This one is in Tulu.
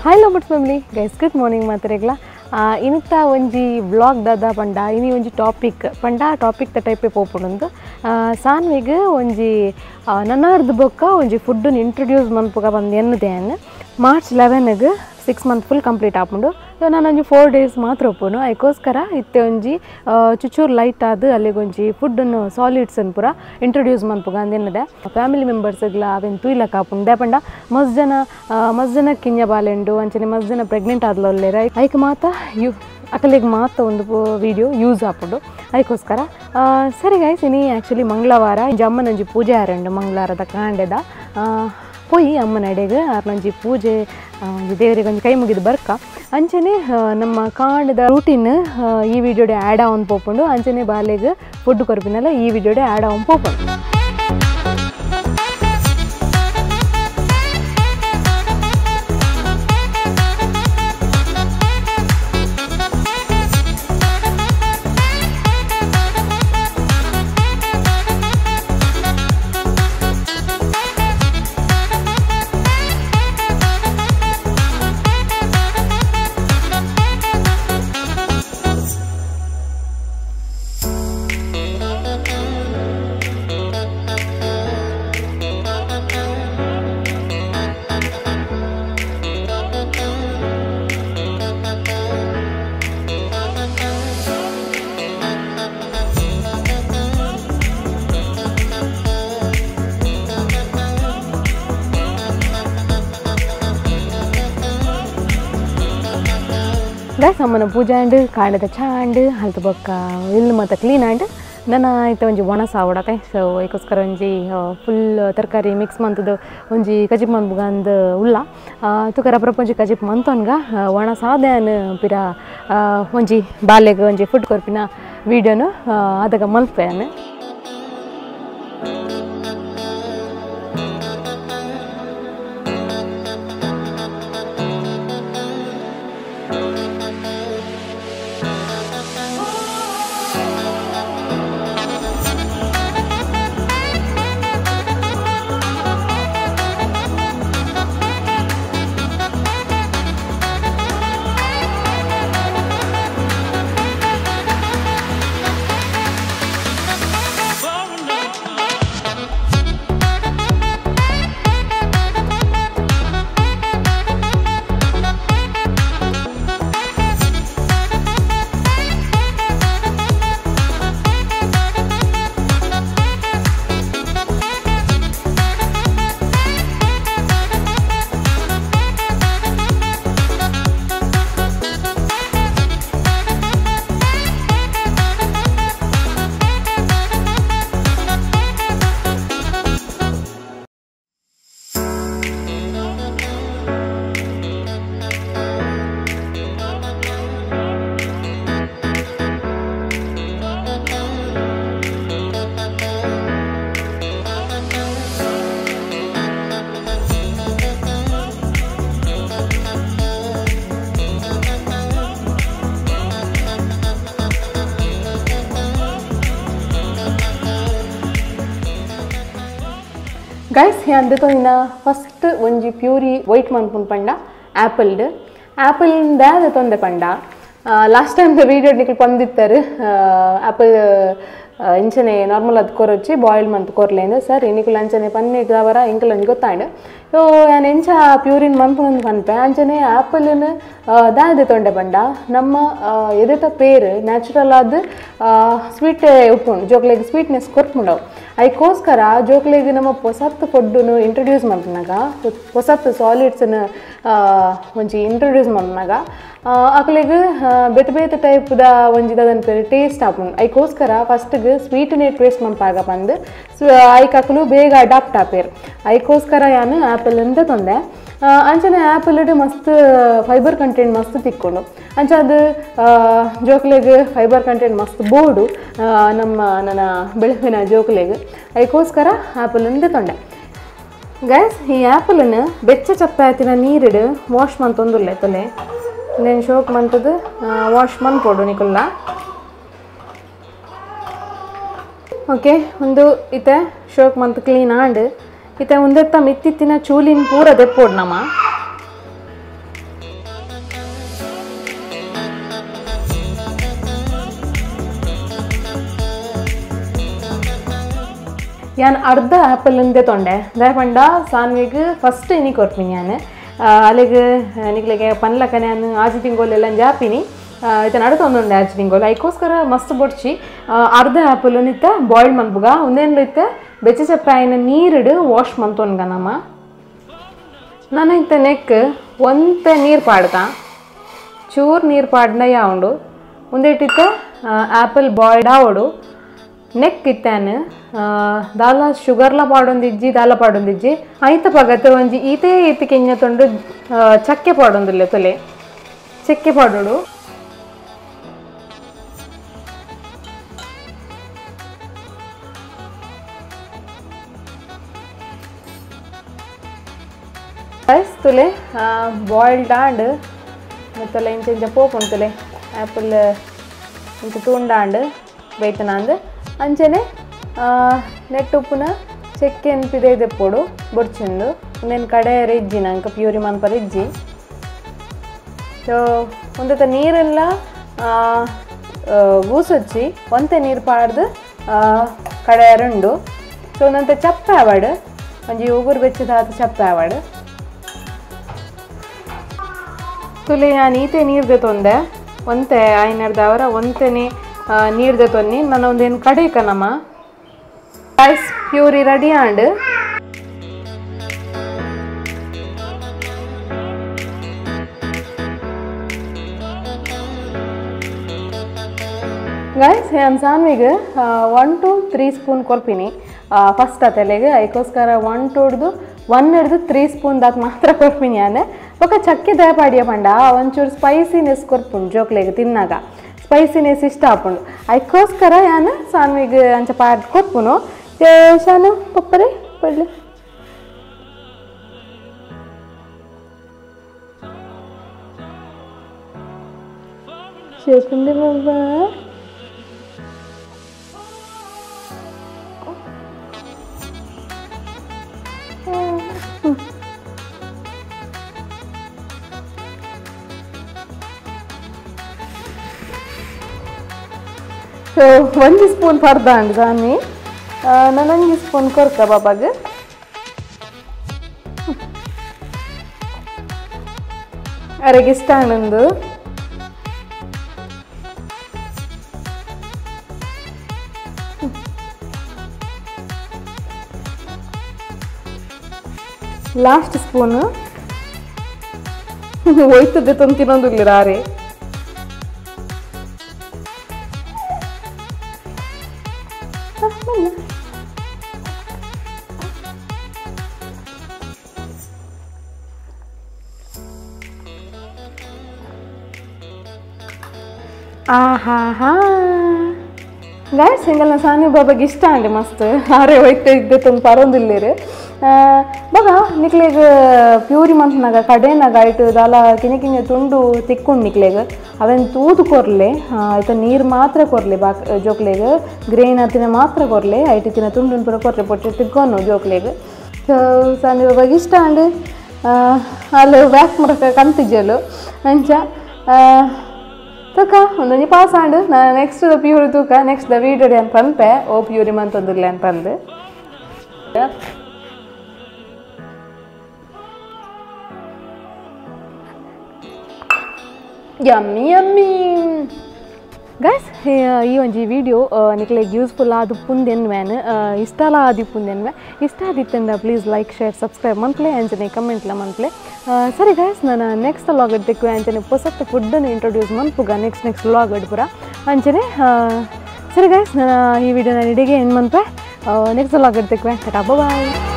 Hi lovers family guys, good morning ಮಾತ್ರೆಗ್ಲ. ಇನಿತ ಒಂಜಿ ವ್ಲಾಗ್ ದಾದ ಪಂಡ ಇನಿ ಒಂಜಿ ಟಾಪಿಕ್ ಪಂಡ ಟಾಪಿಕ್ ದ ಟೈಪೇ ಪೋಪುಂಡು. ಸಾನ್ವಿಗ್ ಒಂಜಿ ನನಾರ್ದ ಬೊಕ್ಕ ಒಂಜಿ ಫುಡ್ಡುನ್ ಇಂಟ್ರೊಡ್ಯೂಸ್ ಮನ್ಪುಗ ಬಂದು ಎನ್ನುದೇನ್. ಮಾರ್ಚ್ 11ಗ್ 6 month full complete ಆಪುಂಡು. ಸೊ ನಾನು ಒಂಜಿ 4 ಡೇಸ್ ಮಾತ್ರ ಒಪ್ಪುನು. ಅದಕ್ಕೋಸ್ಕರ ಇತ್ತೆ ಒಂಜಿ ಚುಚೂರು ಲೈಟ್ ಆದ್ ಅಲ್ಲಿಗೊಂಜಿ ಫುಡ್ಡನ್ನು ಸಾಲಿಡ್ಸನ್ನು ಪೂರ ಇಂಟ್ರೊಡ್ಯೂಸ್ ಮನ್ಪುಗ ಅಂದೆನ್ನದೆ ಫ್ಯಾಮಿಲಿ ಮೆಂಬರ್ಸ್ಗ್ಲ ಅವೆನ್ ತೂಯ್ಲಕ್ಕ ಆಪುಂಡು. ದಾಯೆ ಪಂಡ ಮಸ್ತ್ ಜನ ಕಿನ್ಯ ಬಾಲೆಂಡು ಅಂಚನೆ ಮಸ್ತ್ ಜನ ಪ್ರೆಗ್ನೆಂಟ್ ಆದ್ಲೊಲ್ಲೆರ್. ಐಕ್ ಮಾತ you ಅಕಲೆಗ್ ಮಾತ ಒಂದು ವೀಡಿಯೋ ಯೂಸ್ ಆಪುಂಡು. ಅದಕ್ಕೋಸ್ಕರ ಸರಿ ಗೈಸ್, ಇನಿ ಆ್ಯಕ್ಚುಲಿ ಮಂಗಳವಾರ ಒಂಜಿ ಅಮ್ಮನೊಂಜಿ ಪೂಜೆ ಆರಂಡು ಮಂಗಳವಾರದ ಕಾಂಡೆದ ಪೋಯಿ ಅಮ್ಮನ ಅಡೆಗೆ ಆರ್ನೊಂಜಿ ಪೂಜೆ ಒಂಜಿ ದೇವರಿಗೆ ಒಂಜಿ ಕೈ ಮುಗಿದು ಬರ್ಕ. ಅಂಚನೆ ನಮ್ಮ ಕಾಂಡದ ರೂಟೀನ್ ಈ ವಿಡಿಯೋಡೆ ಆ್ಯಡ್ ಆನ್ ಪೋಪುಂಡು. ಅಂಚನೆ ಬಾಲೆಗ್ ಫುಡ್ ಕೊರ್ಪಿನಲ್ಲ ಈ ವಿಡಿಯೋಡೆ ಆ್ಯಡ್ ಆನ್ ಪೋಪುಂಡು. ಗೈಸ್, ಅಮ್ಮನ ಪೂಜೆ ಆಂಡ್ ಕಾಂಡದ ಚಾ ಆಂಡ್ ಅಲ್ತ ಬೊಕ್ಕ ಇಲ್ಲು ಮಾತ ಕ್ಲೀನ್ ಆಂಡ್ ನನ್ನ ಇತ್ತೆ ಒಂಜಿ ಒಣ ಸಾವಡತೆ. ಸೊ ಐಕೋಸ್ಕರ ಒಂಜಿ ಫುಲ್ ತರಕಾರಿ ಮಿಕ್ಸ್ ಮಂತದ್ದು ಒಂಜಿ ಕಜಿಪ್ ಮನ್ಪುಗ ಅಂದ್ ಉಲ್ಲ ತುಕರ ಅಪ್ರಪ್ಪ ಒಂಜಿ ಕಜಿಪ್ ಮಂತೊನ್ಗ ಒಣ ಸಾದೆನ್ ಪಿರ ಒಂಜಿ ಬಾಲೆಗ್ ಒಂಜಿ ಫುಡ್ ಕೊರ್ಪಿನ ವೀಡಿಯೋನು ಅದಗ ಮಲ್ಪೆನ್. ಗೈಸ್, ಅಂದತೊಂದಿನ ಫಸ್ಟ್ ಒಂಜಿ ಪ್ಯೂರಿ ವೈಟ್ ಮನ್ಪುಂಡು ಪಂಡ ಆ್ಯಪಲ್ಡ್ ಆ್ಯಪಲ್ದ ತೊಂದೆ ಪಂಡ last time the video ನಿಕ್ಲು ಪಂದಿತ್ತಾರೆ apple ಇಂಚನೆ ನಾರ್ಮಲ್ ಅದು ಕೊರೊಚ್ಚಿ ಬಾಯ್ಲ್ ಮಂತ್ ಕೊರ್ಲೇಂದು ಸರ್ ನಿಕುಲು ಅಂಚನೆ ಪನ್ನೇಟ್ ದಾವರ ಎಂಕಲ್ ಒಂಜಿ ಗೊತ್ತಾಂಡ್. ಸೊ ಯಾನ್ ಎಂಚ ಪ್ಯೂರಿನ್ ಮನ್ಪುಂಡು ಪನ್ಪೆ ಅಂಚನೆ ಆ್ಯಪಲ್ನ ದಾದ ತೊಂಡೆ ಪಂಡ ನಮ್ಮ ಎದೆತ ಪೇರು ನ್ಯಾಚುರಲ್ ಆದ್ ಸ್ವೀಟ್ ಉಪ್ಪುಂಡು ಜೋಕ್ಲೆಗ್ ಸ್ವೀಟ್ನೆಸ್ ಕೊರ್ಪುಂಡವು. ಅದಕ್ಕೋಸ್ಕರ ಜೋಕ್ಲೆಗ್ ನಮ್ಮ ಪೊಸತ್ ಫುಡ್ಡುನು ಇಂಟ್ರೊಡ್ಯೂಸ್ ಮಲ್ಪುನಗ ಪೊಸತ್ ಸಾಲಿಡ್ಸ್ನು ಒಂಜಿ ಇಂಟ್ರೊಡ್ಯೂಸ್ ಮಲ್ಪುನಗ ಅಕ್ಲೆಗ್ ಬೇತೆ ಬೇತೆ ಟೈಪ್ದ ಒಂಜಿ ದಾದನ್ ಪೇರು ಟೇಸ್ಟ್ ಆಪುಂಡು. ಅದಕ್ಕೋಸ್ಕರ ಫಸ್ಟ್ಗೆ ಸ್ವೀಟ್ನೇ ಟೇಸ್ಟ್ ಮನ್ಪಾಗ ಪಂದು ಐಕ್ ಅಕುಲು ಬೇಗ ಅಡಾಪ್ಟ್ ಆಪೇರು. ಅದಕ್ಕೋಸ್ಕರ ಯಾನು ಆ್ಯಪಲ್ ಅಂತ ತೊಂದೆ. ಅಂಚನೆ ಆ್ಯಪಲ್ಡ್ ಮಸ್ತ್ ಫೈಬರ್ ಕಂಟೆಂಟ್ ಮಸ್ತ್ ತಿಕ್ಕೊಂಡು ಅಂಚ ಅದು ಜೋಕ್ಲೆಗ್ ಫೈಬರ್ ಕಂಟೆಂಟ್ ಮಸ್ತ್ ಬೋಡು ನಮ್ಮ ನನ್ನ ಬೆಳಗಿನ ಜೋಕ್ಲೆಗ್. ಅದಕ್ಕೋಸ್ಕರ ಆ್ಯಪಲ್ ಅಂತ ತೊಂಡೆ. ಗೈಸ್, ಈ ಆ್ಯಪಲನ್ನು ಬೆಚ್ಚ ಚಪ್ಪಾತಿನ ನೀರಿಡು ವಾಶ್ ಮಂತೊಂದುಲ್ಲೆ ತೊಲೆ నేను ಶೋಕ್ ಮಂತದ್ದು ವಾಶ್ ಮನ್ಪೊಡು ನಿಕುಲ್ಲ. ಓಕೆ, ಒಂದು ಇತ್ತೆ ಶೋಕ್ ಮಂತ್ ಕ್ಲೀನ್ ಆಂಡ್ ಇತ್ತೆ ಉಂದೆತ್ತ ಮಿತ್ತಿತ್ತಿನ ಚೂಲಿನ ಪೂರ ದೆಪ್ಪೋಡು ನಮ. ಯಾನ್ ಅರ್ಧ ಆ್ಯಪಲ್ ಇಂದೆ ತೊಂಡೆ ದಾಯಪಂಡ ಸಾನ್ವಿಗ್ ಫಸ್ಟ್ ಇನಿ ಕೊರ್ಪಿನಿ ಯಾನ್ ಅಲೆಗ್ ನಿಕ್ಲೆಗೆ ಪನ್ಲಕನೆ ಯಾನ್ ಆಜಿ ತಿಂಗೋಲೆಲ್ಲ ಜಾಪಿನಿ ಇತ್ತ ನಡತೊಂದುಂಡೆ ಆಜಿ ತಿಂಗೋಲು ಐಕೋಸ್ಕರ ಮಸ್ತ್ ಬೊಡ್ಚಿ ಅರ್ಧ ಆ್ಯಪಲ್ ಇತ್ತ ಬಾಯ್ಲ್ ಮನ್ಪುಗ ಉಂದೇನ್ಲ ಇತ್ತ ಬೆಚ್ಚ ಚಪ್ಪಾಯಿನ ನೀರಿಡು ವಾಶ್ ಮಂತೊನ್ಗ ನಮ್ಮ ನಾನು ಇತ್ತ ನೆಕ್ ಒಂತೆ ನೀರು ಪಾಡ್ಕ ಚೂರು ನೀರು ಪಾಡ್ನ ಯಾವುಂಡು ಉಂದೆಟ್ಟಿತ್ತ ಆ್ಯಪಲ್ ಬಾಯ್ಲ್ಡ್ ಆವಡು ನೆಕ್ ಇತ್ತಾನು ದಾಲ ಶುಗರ್ಲ ಪಾಡೊಂದಿಜ್ಜಿ ದಾಲ ಪಾಡೊಂದಿಜ್ಜಿ ಐತ ಪಗತೆ ಒಂಜಿ ಈತೇ ಈತ ಕೆಂಜ ತೊಂಡು ಚಕ್ಕೆ ಪಾಡೊಂದಿಲ್ಲ ತೊಲೆ ಚಕ್ಕೆ ಪಾಡೋಡು ರೈಸ್ ತುಲೆ ಬಾಯ್ಲ್ಡ್ ಆಂಡ್ ಮತ್ತೆಲ್ಲ ಇಂಚ ಇಂಚ ಪೋಪುಂಡು ತುಲೆ ಆ್ಯಪಲ್ ಇಂಚ ತುಂಡಾಂಡ್ ಬೈತನಾಂದ್ ಅಂಚನೆ ನೆಟ್ಟುಪ್ಪುನ ಚಕ್ಕೆ ಪಿದೆ ದೆಪ್ಪೊಡು ಬೊಡ್ಚಿಂದು ಉಂದೆನ್ ಕಡೆ ಇಜ್ಜಿ ನಂಕ ಪ್ಯೂರಿ ಮನ್ಪರ ಇಜ್ಜಿ ಸೊ ಒಂದತ್ತ ನೀರೆಲ್ಲ ಗೂಸೊಚ್ಚಿ ಒಂತೆ ನೀರು ಪಾಡ್ದು ಕಡೆ ರುಂಡು ಸೊ ಒಂದಂತ ಚಪ್ಪೆ ಆವಡು ಒಂಜಿ ಉಗುರು ಬೆಚ್ಚದಾದ ಚಪ್ಪೆ ಆವಡು ತುಲೆ ನಾನು ಈತೆ ನೀರು ದೆತ್ತೊಂದೆ ಒಂತೆ ಆಯ್ನರ್ದವರ ಒಂತೆನೆ ನೀರು ದೆತ್ತೊನ್ನಿ ನಾನು ಒಂದೇನು ಕಡೆಕ ನಮ್ಮ rice puree ready and guys ನಾನು ಸಾನ್ವಿಗೆ 1 to 3 spoon ಕೊರ್ಪಿನಿ ಫಸ್ಟ್ ಆತಲೆಗೆ ಅದಕ್ಕೋಸ್ಕರ 1 to 1 ಹಿಡ್ದು 3 ಸ್ಪೂನ್ ದಾತ್ ಮಾತ್ರ ಕೊರ್ಪಿನಿ ನಾನು ಬೊಕ ಚಕ್ಕೆ ದಯಪಾಡಿಯ ಪಂಡ ಒಂಚೂರು ಸ್ಪೈಸಿನೆಸ್ ಕೊರ್ಪುಂಡು ಜೋಕ್ಲೆಗ್ ತಿನ್ನಾಗ ಸ್ಪೈಸಿನೆಸ್ ಇಷ್ಟ ಆಪುಂಡು ಅದಕ್ಕೋಸ್ಕರ ಯಾನು ಸಾನ್ವಿಗೆ ಅಂಚ ಪಾಡ್ ಕೊರ್ಪುನು ಶಾನು ಪಪ್ಪರೆ ಪಡ್ಲಿ ಶೇಕುಂಡೆ ಬಾಬಾ ಸೊ ಒಂದು ಸ್ಪೂನ್ ಪರ್ದಾಂಡ್ ಸಾನ್ವಿ ನಾನೊಂದು ಸ್ಪೂನ್ ಕೊರ್ಕ ಬಾಬಾಗ ಅರೆಗೆ ಇಷ್ಟ ಆನಂದು ಲಾಸ್ಟ್ ಸ್ಪೂನ್ ಹೋಯ್ತದೆ ತಂದು ತಿನ್ನೊಂದಿಲ್ಲ ರಾರೆ ಆಹಾ ಗಾಯ್ಸ್ ಹಿಂಗಲ್ಲ ಸಾನಿ ಬಾಬಾಗೆ ಇಷ್ಟ ಅಂడి ಮಸ್ತ್ ಆರೆ ಹೋಯ್ತಾ ಇದ್ದೆ ತುಂಬ ಪರೊಂದಿಲ್ಲೇರು ಬಗ ನಿಕ್ಲೆಗ್ ಪ್ಯೂರಿ ಮಂತ್ನಾಗ ಕಡೆನಾಗ ಆಯ್ತು ದಾಲ ಕಿನಿ ಕಿಂಜ ತುಂಡು ತಿಕ್ಕೊಂಡು ನಿಕ್ಲೆಗ್ ಅವೇನು ತೂದು ಕೊರ್ಲೆ ಆಯ್ತು ನೀರು ಮಾತ್ರ ಕೊರ್ಲೆ ಬಾಕ್ ಜೋಕ್ಲೆಗ್ ಗ್ರೇನ್ ಹತ್ತಿನ ಮಾತ್ರ ಕೊರ್ಲೆ ಐಟು ತಿನ್ನ ತುಂಡು ಪೂರ ಕೊರ್ಲೆ ಪೊಟ್ಟೆ ತಿಕ್ಕೊನು ಜೋಕ್ಲೆಗ್ ಸೊ ಸಾನಿ ಬಾಬಾಗೆ ಇಷ್ಟ ಅಂಡ್ ಅಲ್ಲಿ ಬ್ಯಾಕ್ ಮರಕ ಕಂತಿಜ್ಜಲು ಅಂಚ ತೂಕ ಒಂದೊಂಜಿ ಪಾಸ್ ಆಂಡ್ ನಾನು ನೆಕ್ಸ್ಟ್ the puree ತೂಕ next the video ಅಂತ ಪನ್ಪೆ ಓ ಪ್ಯೂರಿ ಮಂತೊಂದಿಲ್ಲ ಅಂತ ಪಂದು ಯಮ್ಮಿ ಯಮ್ಮಿ ಗೈಸ್ ಈ ಒಂಜಿ ವಿಡಿಯೋ ನಿಕ್ಲೆಗ್ ಯೂಸ್ಫುಲ್ ಆದುಪ್ಪುಂದೆನ್ವೆನ್ ಇಷ್ಟಲ ಆದಿಪ್ಪುಂದೆನ್ವೆ ಇಷ್ಟ ಆದಿತ್ತಂಡ please like share subscribe ಮನ್ಪ್ಲೆ ಅಂಚನೆ ಕಮೆಂಟ್ಲ ಮನ್ಪ್ಲೆ ಸರಿ ಗೈಸ್ ನಾನು ನೆಕ್ಸ್ಟ್ ಲಾಗ್ ಇಡ್ತಿಕ್ವೆ ಅಂಚನೆ ಪೊಸತ್ತ ಫುಡ್ಡನ್ನು ಇಂಟ್ರೊಡ್ಯೂಸ್ ಮನ್ಪುಗ ನೆಕ್ಸ್ಟ್ ಲಾಗ್ ಇಡ್ಪುರ ಅಂಚನೆ ಸರಿ ಗೈಸ್ ನಾನು ಈ ವಿಡಿಯೋ ನಾನು ಇಡಿಗೆ ಏನು ಮನ್ಪೆ ನೆಕ್ಸ್ಟ್ ಲಾಗ್ ಇಡ್ತಿಕ್ವೆ ಟಾಟಾ ಬಾಯ್.